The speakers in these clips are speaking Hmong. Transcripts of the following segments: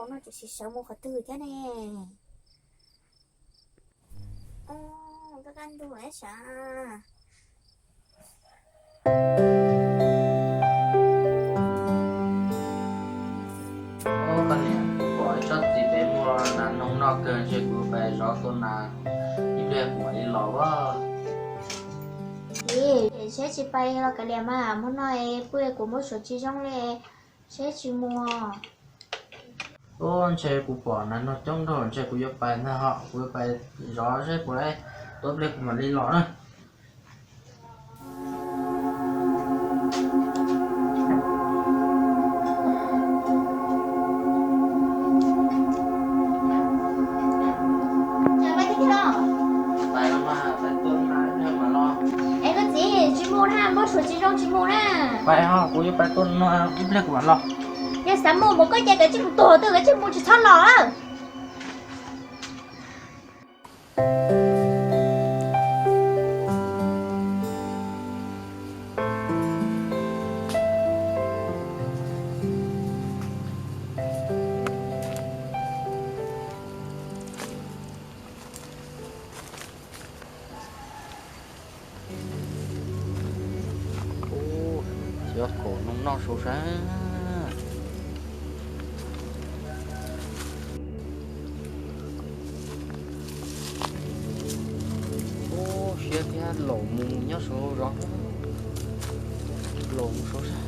Hnub no tseem sawv mus qhov twg thiab ne? Ub, koj kaj ntug ib sav. Ub, koj niam, kuv pom ib tsob txiv pem muaj nas noog noj kawg, ntshe kuv pais zov tua nas ib pliag kuv mam li los as. Txiv, seb tsis pais los kav liam mas, hmo no pw kuv npau suav tsis zoo li, seb tsis mus. Ub, ntshe kuv pom nas noog coob nraug, ntshe kuv yuav pais ntag hos, kuv yuav pais zov seb puas tua ib pliag kuv mam li los na. Pais los mas, pais tua nas ib pliag mam los. Es koj txiv, tsis mus na, npau suav tsis zoo tsis mus na. Pais hos, kuv yuav pais tua nas ib pliag kuv mam los. Yog xav mus mus koj ces kav tsij mus tuag twg, kav tsij mus tsis txhob los. Ub, txiv, kaum noog noj saud sab. Ub, siab thiab, laus mus nyob saud zov, laus mus saud sab.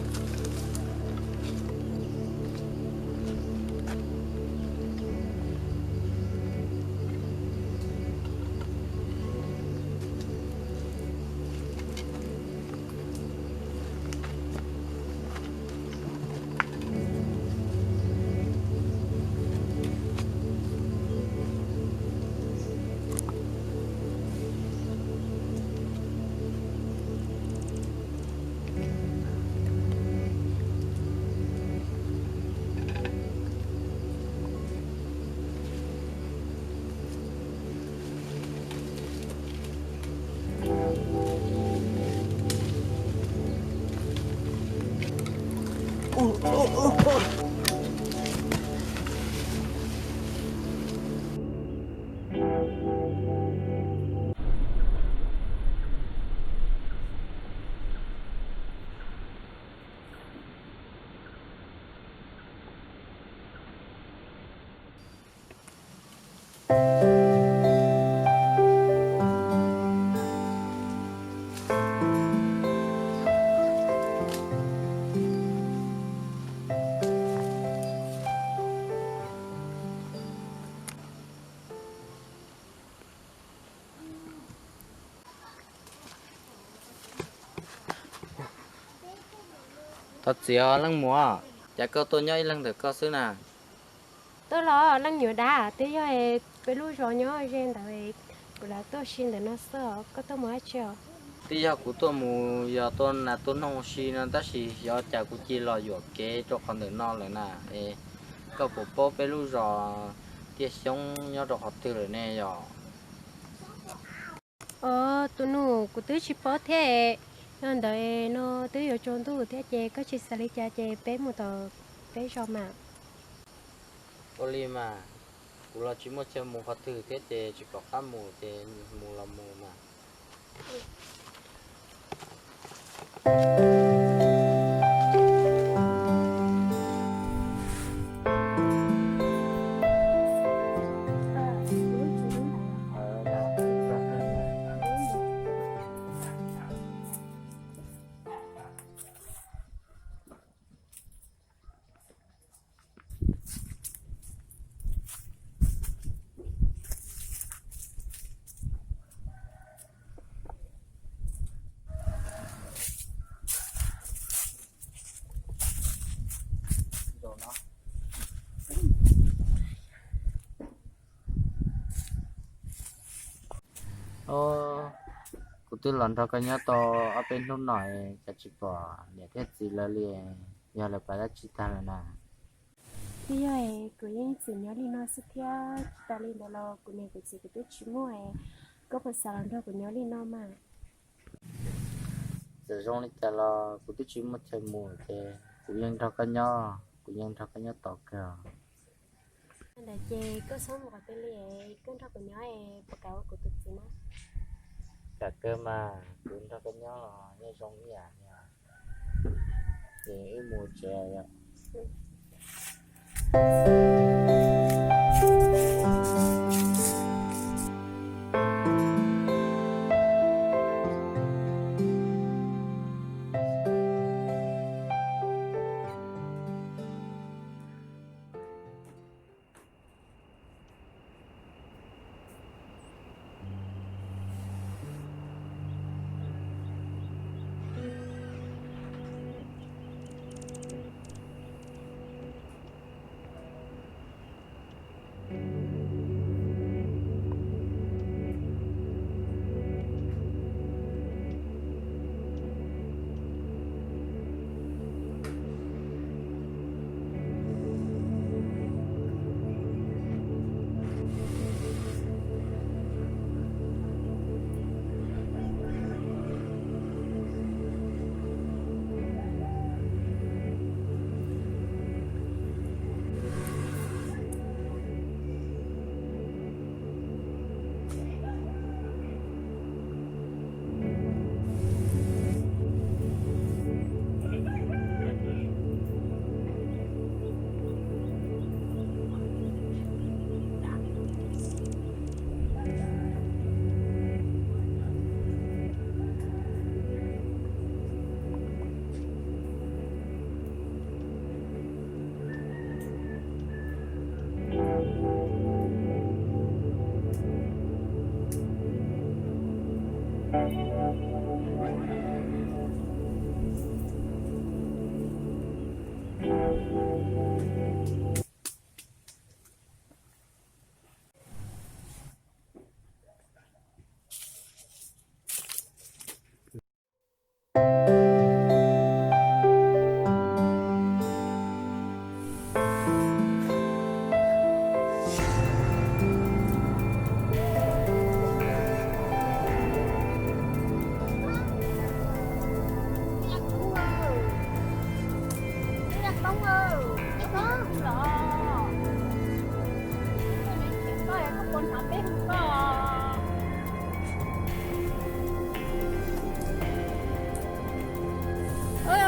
Thov txiv os leej muam, cas koj tuaj nyob ib leeg ntawm koj xwb na? Tuaj los leej nyuam dab, twb yog peb lub zos nyob ze ntawd, kuv lam tuaj si ntawm no xwb os, koj tuaj mus dab tsi os? Twb yog kuv tuaj mus yog tua nas tua noog si no tab sis xyov cas kuv cia li los yuam kev rau qhov ntawm no lawm na. Es koj puas paub peb lub zos Tiaj Xyoob nyob rau qhov twg lawm ne yog? Os, tus nus, kuv twb tsis paub thiab. Yog ntawd no twb yuav tsaus ntuj thiab ces koj tsis xav li cas ces peb mus tom peb zos mas. Ua li mas, kuv los tsis muaj chaw mus qhov twg thiab ces tsis pom qab mus ces mus los mus mas. Kuv twb los nrog koj nyob tau ob peb hnub no, cas tsis pom niam thiab txiv lawv li, yog lawv pais dab tsi tag lawm na? Twb yog kuv yeej tseem nyob li no xwb thiab, tsis tas li ntawd los kuv niam kuv txiv kuv twb tsis muaj, koj puas xav los nrog kuv nyob li no mas? Txawm zoo li cas los kuv twb tsis muaj chaw mus ces kuv yeej nrog koj nyob, kuv yeej nrog koj nyob tos kawg. Ntawd ces koj txhob mus qhov twg li, koj nrog kuv nyob es puas kam ua kuv tus txiv na? Kam kawg mas, kuv nrog koj nyob los yeej zoo ib yam li. Ces wb mus tsev os.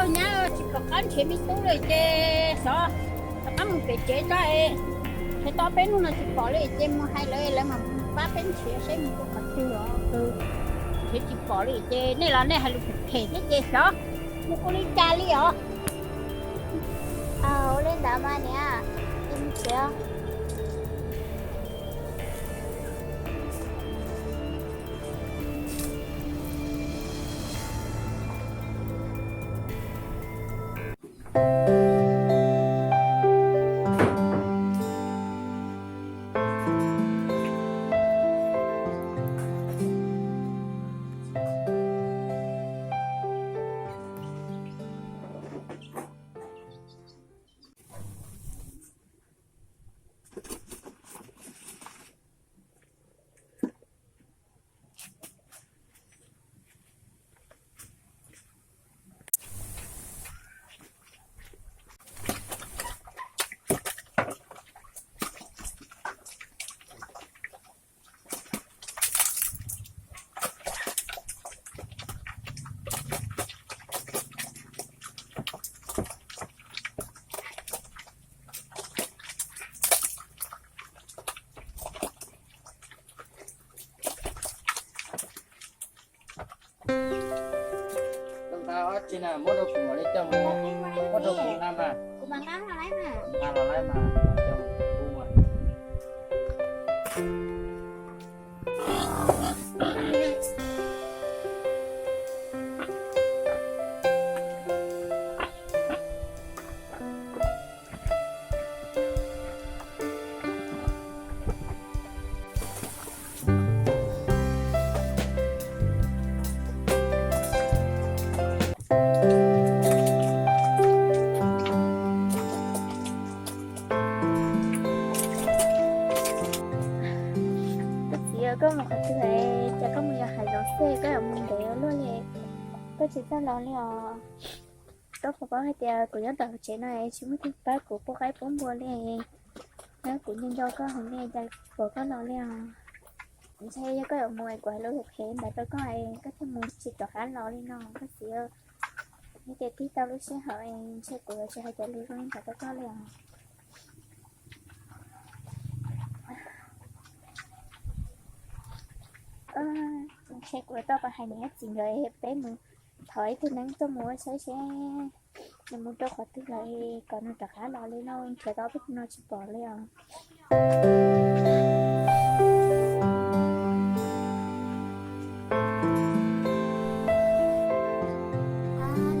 Nyab, tsis pom qab nrhiav me tub li ces xyov, rov qab mus pem tsev tso. Nrhiav tau peb hnub no tsis pom li ces mus hais lawv, lawv mam pab peb nrhiav seb mus rau qhov twg os. Nrhiav tsis pom li ces nej los nej hais lus phem phem thiab ces xyov mus ua li cas li os. Ua li ntawd mas niam, es mus tsev os. Koj nqa ob tsi na, muab rau kuv mam li coj mus. Muab rau kuv nqa mas. Kuv mam nqa los laib mas. Nqa los laib mas, kuv mam coj mus pub mas. Koj txiv, koj mus qhov twg es cas koj mus yos hav zoov xwb, koj yuav mus ntev ua luaj li, koj tsis txawj los li os? Koj puas paub hais tias kuv nyob tom tsev no tsis muaj tus pab kuv pub qaib pub npua li. Kuv nco nco koj heev li cas pom koj los li os. Ntshe yog koj yuav mus es kuv hais lus phem ntawd rau koj es koj thiaj mus tsis rov qab los li no koj txiv. Yog tias tig tau lub sij hawm es ntshe kuv yuav tsis hais cov lus zoo li ntawd rau koj li os. Ntshe kuv tau pab hais niam txiv nkawd peb mus thov ib tug neeb tuaj mus ua saib seb nws mus rau qhov twg lawm kom nws rov qab los li no, nrhiav tau peb no tsis pom li os.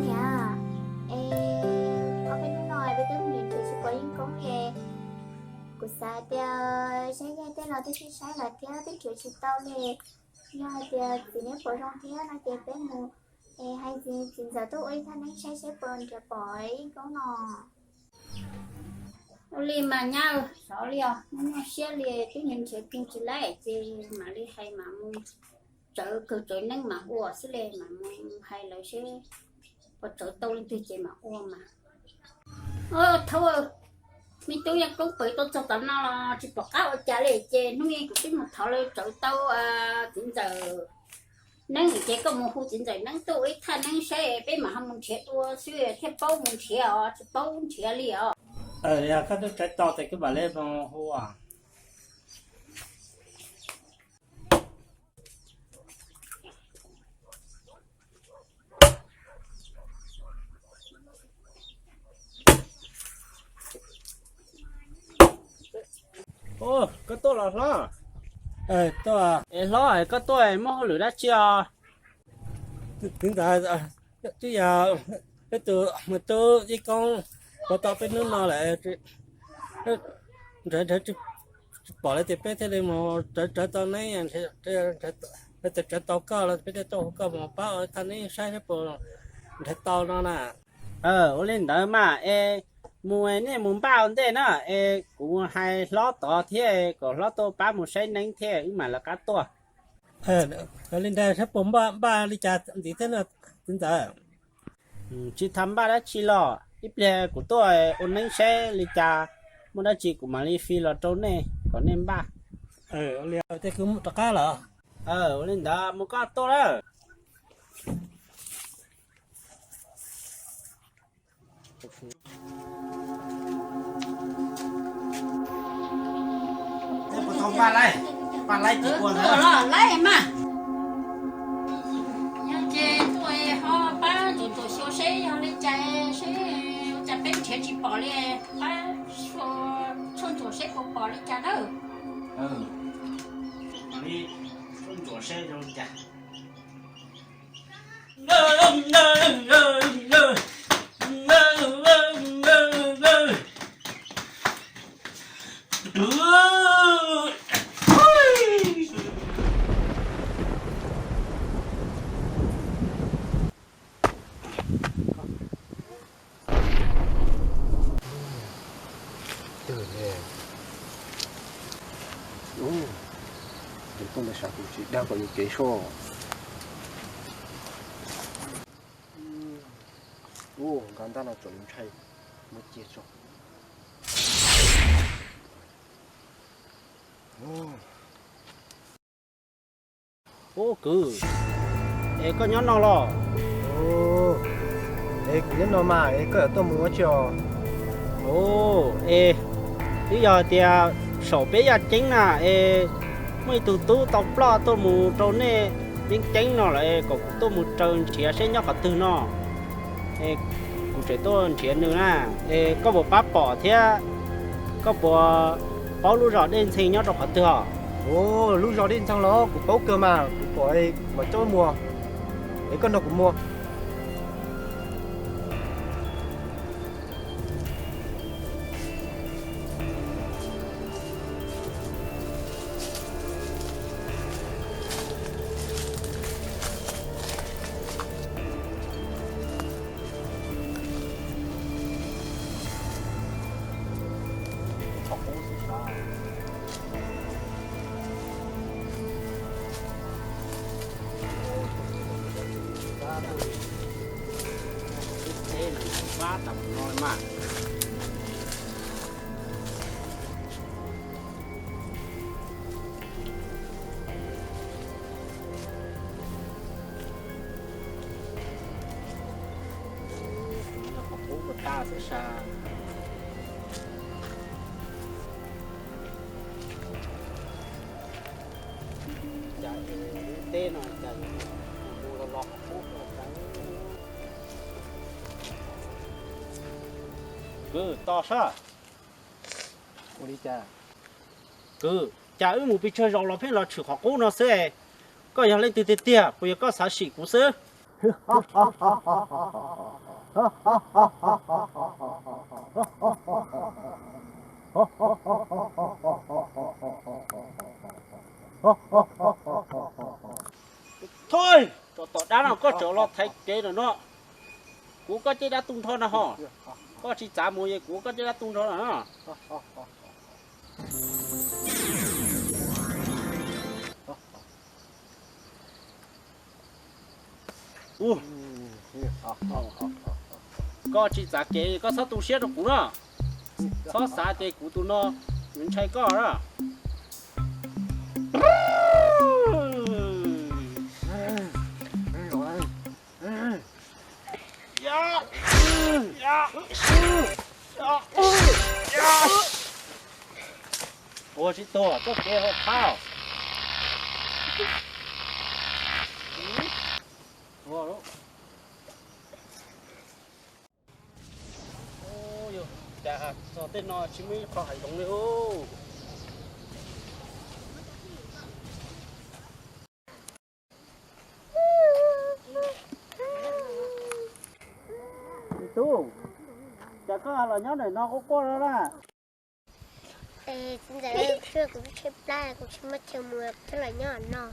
Niam, es ob peb hnub no peb twb mus nrhiav tsis pom Yeej Koob li. Kuv xav tias saib yaig tej los twb sib saib lawm thiab twb nrhiav tsis tau li. Yog hais tias txiv neb puas zoo thiab no ces peb mus es hais txiv ntxawm tuaj ua ib thaj neeb saib seb puas nrhiav pom Yeej Koob no. Ua li mas nyab, xyov li os, nyuaj siab li, twb nrhiav kiag tsis laib ces mam li hais mam mus tsawv kawg tsawv neeb mam ua xwb li, mam mus hais lawv seb puas tsawv tau leej twg ces mam ua mas. Thaub, me tub Yeej Koob pw tuaj txog tom no los tsis pom qab ua cas li ces hnub ib kuv twb mus thov lawv tsawv tau txiv ntxawm neeb ces koj mus hu txiv ntxawm neeb tuaj ib thaj neeb saib peb mam ho mus nrhiav dua xwb thiaj paub mus nrhiav os, tsis paub nrhiav li os. Yog koj twb tsawv tau ces koj mam li mus hu. Koj tuaj los hlob? Es hlob, koj tuaj muaj hauj lwm dab tsi os? Twb yog peb tus me tub Yeej Koob puas tau peb hnub no lawm, nrhiav nrhiav tsis pom lawm ces peb thiaj li mus tsawv tsawv tau neeb, tsawv tau koj los peb thiaj tuaj hu koj mus pab ua thaj neeb saib seb puas nrhiav tau no na. Ua li ntawd mas es mus, nej mus npaj ua ntej na, es kuv hais hlob tod thiab kom hlob tuaj pab mus saib neeb thiab wb mam lawv qab tuaj. Li ntawd saib puas npaj li cas ntxiv thiab txiv ntxawm. Tsis tas npaj dab tsi los ib pliag kuv tuaj ua neeb saib li cas, muaj dab tsi kuv mam li fi los rau nej kom nej npaj. Tej kuv rov qab lawm. Ua li ntawd mus koj tuaj lawm. Puas tau npaj laij? Npaj laij ces ua ntawd los laij mas. Yog ces tuaj ho pab ntxuav ntxuav xyuas seb yog li cas, seb ua cas peb nrhiav tsis pom li, pab xyuas tshuaj ntxuav seb puas pom li cas nawb. Tshuaj ntxuav seb zoo li cas. Tus tuaj ntawm sab kuv tsis dag kom yuav kev soj. Ua nqa ntaj no tsom ntshai muab cia tso. Ub kwv, es koj nyob no los? Es kuv nyob no mas, es koj yuav tuaj mus ua tsi os? Ub, es twb yog hais tias saum peb yaj ceeb na, es muaj ib tug tub tau ploj tuaj mus rau nej yeeb ceeb no lawm, es kom kuv tuaj mus raws nrhiav seb nyob qhov twg no. Es kuv tseem tuaj nrhiav nws na, es koj puas pab pom thiab koj puas paub lub zos Dej Ntxhee nyob rau qhov twg os? Ub, lub zos Dej Ntxhee los kuv paub kawg mas, kuv pom, mam coj mus, es koj nrog kuv mus. Pab tam no mas. Cas teb no cas mus los los qub. Kwv, tos sab. Ua li cas? Kwv, cas wb mus pes tsawg zaus los pheej los tshwm qhov qub no xwb es? Koj yog leej twg tiag tiag, puas yog koj xav sim kuv xwb? Thoj, tso tom dab no, koj tseem los thaiv kev no no. Kuv koj caj dab tu nrho no ho. Koj tsis txav mus es kuv koj caj dab tu nrho no no. Koj tsis txav kev, koj txhob tu siab rau kuv na. Txhob xav tias kuv tus no yuav ntshai koj na. Ua tsis tuag, txoj kev hauv qab. Cas txog tej no tsis muaj ib qho hav zoov li. Tub, cas koj los nyob ntawm no quaj quaj no na? Txiv ntxawm, kuv tshaib plab, kuv tsis muaj chaw mus, kuv thiaj los nyob no.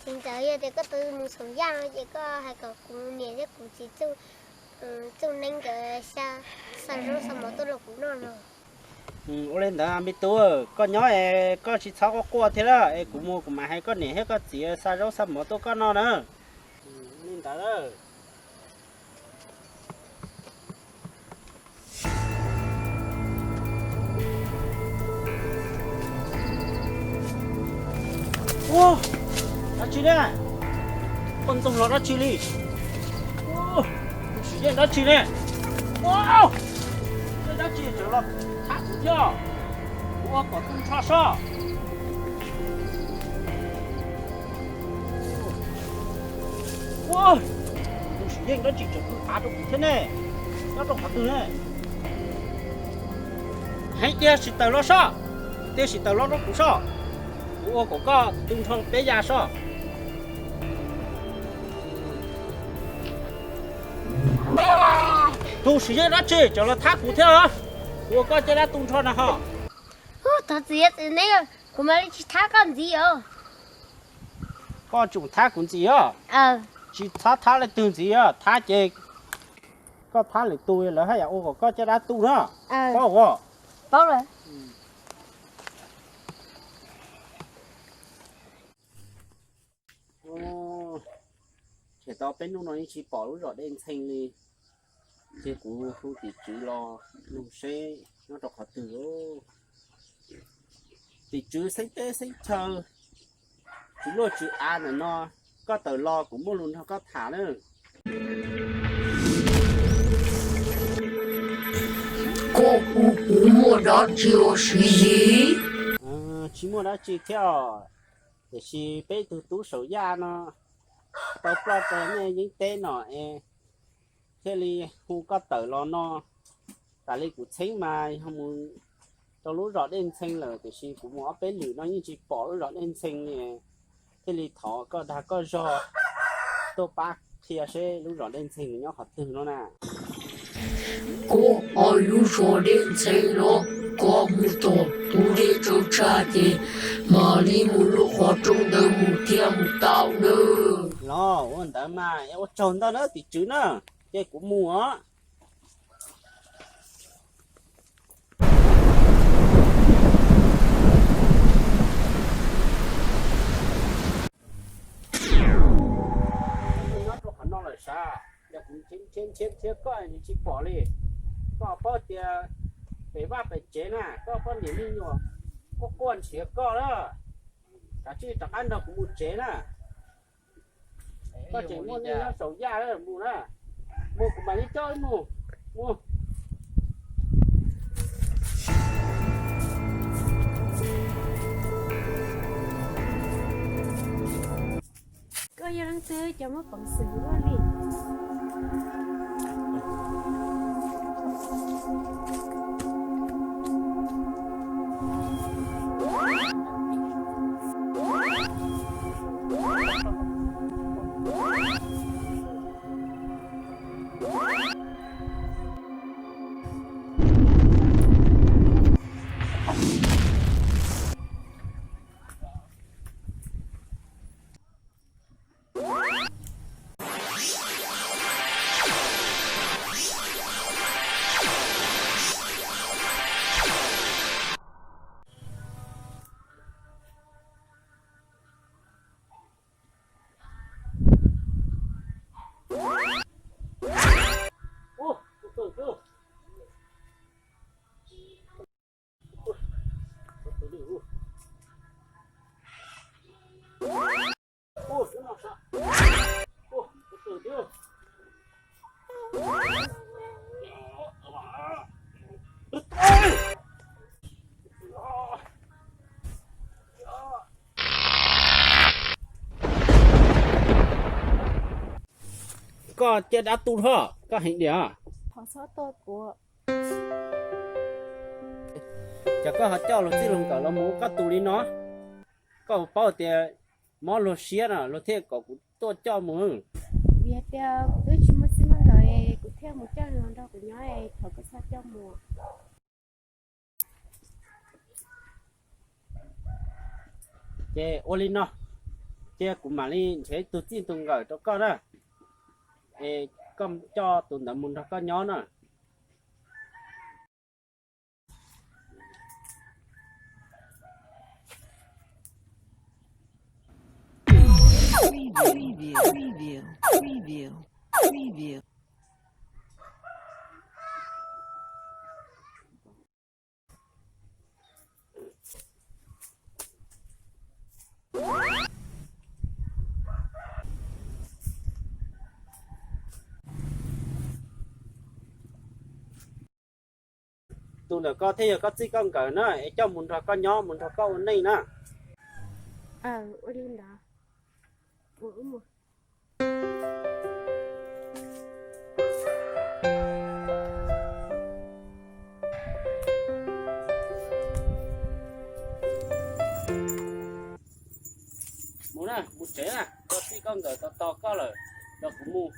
Txiv ntxawm, yog tias koj twb mus xaus yaj no ces koj hais kom kuv niam thiab kuv txiv Txuj Neeb nkawd xa zaub xa mov tuaj rau kuv noj no. Ua li ntawd me tub, koj nyob es koj tsis txhob quaj quaj thiab na, es kuv mus kuv mam hais koj niam thiab koj txiv xa zaub xa mov tuaj koj noj na. Li ntawd. Ua, dab tsi ne? Poj ntxoog los dab tsi li? Ua, sim yeej dab tsi ne? Ua, yeej dab tsi tseem los thab kuv thiab? Ua kom tu nrho soj. Ua, sim yeej dab tsi tseem tu av rau kuv thiab ne? Nyob rau qhov twg ne? Heev tiag, sim tawm los soj, tiag sim tawm los rau kuv soj. Kuv ua kom koj tu nrho peb ya soj. Tus sim yeej dab tsi tseem los thab kuv thiab? Kuv ua koj caj dab tu nrho na ho. Thov txim, txiv Neeb, kuv mam li tsis thab koj ntxiv os. Koj tseem thab kuv ntxiv os? Tsis txhob thab leej twg ntxiv os, thab ces koj thab lwm tus lawv haj yam ua kom koj caj dab tu na. Paub os? Paub lawm. Tshem tau peb hnub no yeej tsis pom lub zos Dej Ntxhee li. Ces kuv hu tim tswv los nug seb nyob rau qhov twg. Tim tswv xeeb teb xeeb chaw, tswv luaj tswv av ntawm no, koj tawm los kuv muaj lus nrog koj tham na. Koj hu kuv muaj dab tsi ua si? Tsis muaj dab tsi thiab os, tiam sis peb tug tub saum yaj no tau ploj rau nej yeeb teb no es thiaj li hu koj tawm los no. Tas li kuv txheeb mas yog mus rau lub zos Dej Ntxhee lawm, tiam sis kuv mus ob peb lwm no yeej tsis pom lub zos Dej Ntxhee li. Thiaj li thov koj dag koj zog tuaj pab qhia seb lub zos Dej Ntxhee nws nyob qhov twg no na. Koj hais lub zos Dej Ntxhee los, koj mus tom tus dej tsawv tshaj ces mam li mus lub qhov rooj ntawd mus thiaj mus tau nawb. Los ua ntawd mas ua tsaug ntau nawb tim tswv na, ces kuv mus os. Nyob rau qhov no lawm sav, yog kuv nrhiav nrhiav nrhiav koj nws tsis pom li. Koj paub tias pem vaj pem tsev na, koj poj niam me nyuam quaj quaj nrhiav koj na. Kav tsij rov qab nrog kuv mus tsev na. Koj tseem muaj neej nyob saum yaj mus na. Mus kuv mam li coj wb mus. Mus. Koj yog leej twg, cov muaj peev xwm luaj li? Koj caj dab tu hlo, koj heev diam. Thov txhob tua kuv. Ces koj ho coj luag txij luag nkawm los mus ua koj tus li no, koj puas paub tias mob luag siab no luag thiaj kom kuv tuaj coj mus. Vim hais tias kuv twb tsis muaj txij muaj nkawm, kuv thiaj mus coj luag nrog kuv nyob, thov koj txhob coj mus. Ces ua li no, cia kuv mam li nrhiav ib tug txij tus nkawm rau koj na, es koj coj tus ntawd mus nrog koj nyob na. Tus ntawm koj thiaj yog koj txij koj nkawm na, es coj mus nrog koj nyob, mus nrog koj ua neej na. Ua li ntawd. Mus na, mus tsev na, koj txij koj nkawm tos tos koj lawm, los kuv mus.